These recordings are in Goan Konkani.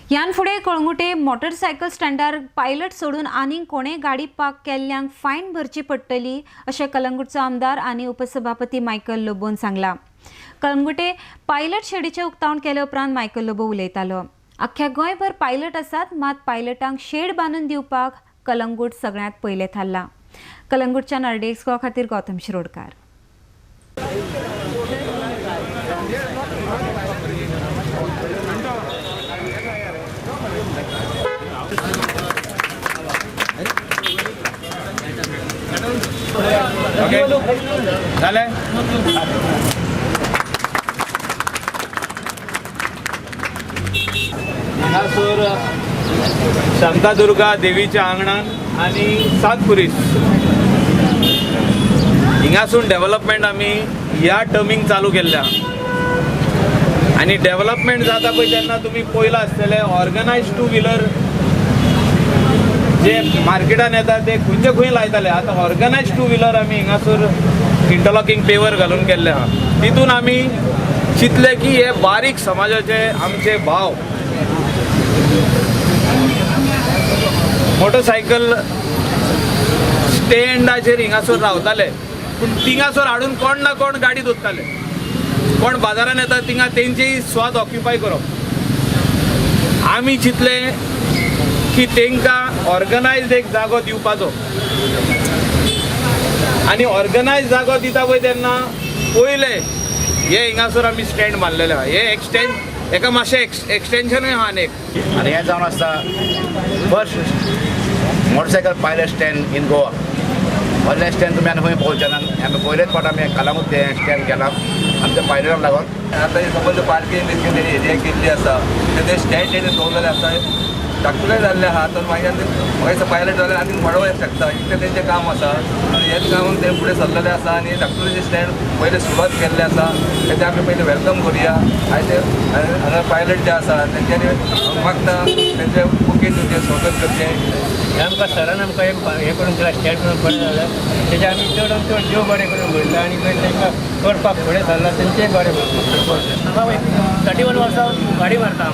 ह्यान फुडें कळंगुटे मोटरसायकल स्टँडार पायलट सोडून आनीक कोणे गाडी पार्क केल्ल्यांक फायन भरची पडटली अशें कलंगूटचो आमदार आनी उपसभापती मायकल लोबोन सांगलां. कळंगुटे पायलट शेडीचें उक्तावण केले उपरांत मायकल लोबो उलयतालो. अख्ख्या गोंयभर पायलट आसात, मात पायलटांक शेड बांदून दिवपाक कलंगूट सगळ्यांत पयलें थारलां. कलंगूटच्या आरडीएक्स गोवा खातीर गौतम शिरोडकार. झाले हांगासर शांतादुर्गा देवीच्या आंगणान आनी सात पुरीस हिंगासून डेव्हलपमेंट आमी ह्या टर्मींग चालू केल्ल्या आनी डेव्हलपमेंट जाता पळय तेन्ना तुमी पळयलां आसतलें ऑर्गनायज टू व्हिलर जे मार्केटान येता ते खंयचे खंय लायताले. आतां ऑर्गनायज टू व्हिलर आमी हिंगासर इंटरलॉकिंग पेवर घालून केल्ले आहा. तितून आमी चिंतले की हे बारीक समाजाचे आमचे भाव मोटरसायकल स्टँडाचेर हिंगासर रावताले, पूण तिंगासर हाडून कोण ना कोण गाडी दोत्ताले, कोण बाजारान येता तिंगा तेंची स्वाद ऑक्युपाय करप. आमी चिंतले की तांकां ऑर्गनायज एक जागो दिवपाचो आनी ऑर्गनायज जागो दिता पळय तेन्ना पयले हे हिंगासर आमी स्टँड मारलेले आहा. हे एक्सटेंड एका मातशें एक्सटेंशनूय आहा आनी एक आनी हें जावन आसता first motorcycle pilot stand in Goa. व्हडलें स्टँड तुमी आनी खंय पळोवचे ना. आमी पयलेच फावट आमी कलंगूट तें स्टँड केलां आमच्या पायलटाक लागून. आतां समज पार्किंग बिर्किंग तेणी एरिया केल्ली आसा ते स्टँड तेणी दवरलेले आसा, धाकटुले जाल्ले आहा तर मागीर म्हाका दिसता पायलट जाल्यार आनीक वाडोवंक शकता इतलें तेंचें काम आसा. आनी हेच काम ते फुडें सरलेलें आसा आनी धाकटुलेचें स्टँड पयलें सुरवात केल्लें आसा तें आमी पयलीं welcome करुया. आनी ते हांगा पायलट जे आसा तेंच्यांनी मागता तेंचें बुकींग दिवचें, स्वागत करचें. हें आमकां सरान आमकां हें करून दिलां, स्टँड करून बरें जालें. तेजें आमी चड चड देव बरें करून म्हणटा आनी तांकां करपाक फुडें सरलां तेंचेंय बरें. हांगा 31 वर्सां गाडी मारता.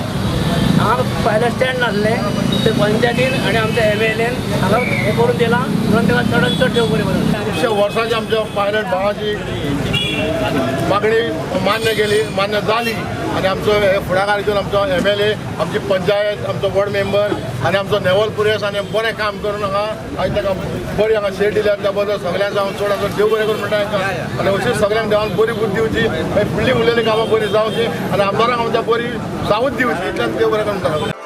हांगा पायलट स्टँड नासलें ते पंचायतीन आनी आमच्या MLAन हांगा हें करून दिलां म्हणून ताका चडान चड देव बरें करून. खुबशा वर्सांची आमच्या पायलट भावाची मागणी मान्य केली, मान्य जाली आनी आमचो हे फुडाकार घेवन आमचो MLA, आमची पंचायत, आमचो वॉर्ड मेंबर आनी आमचो नेवल पुरेस आनी बरें काम करून हांगा आनी ताका बरी हांगा शेड दिल्या. त्या बद्दल सगळ्यांक हांव चड चड देव बरें करून म्हणटा हांकां आनी अशीच सगळ्यांक देवान बरी बुद्धी दिवची, मागीर फुडली उरलेली कामां बरी जावची आनी आमदारांक आमच्या बरी सावध दिवची, इतल्यान देव बरें करून म्हणटा.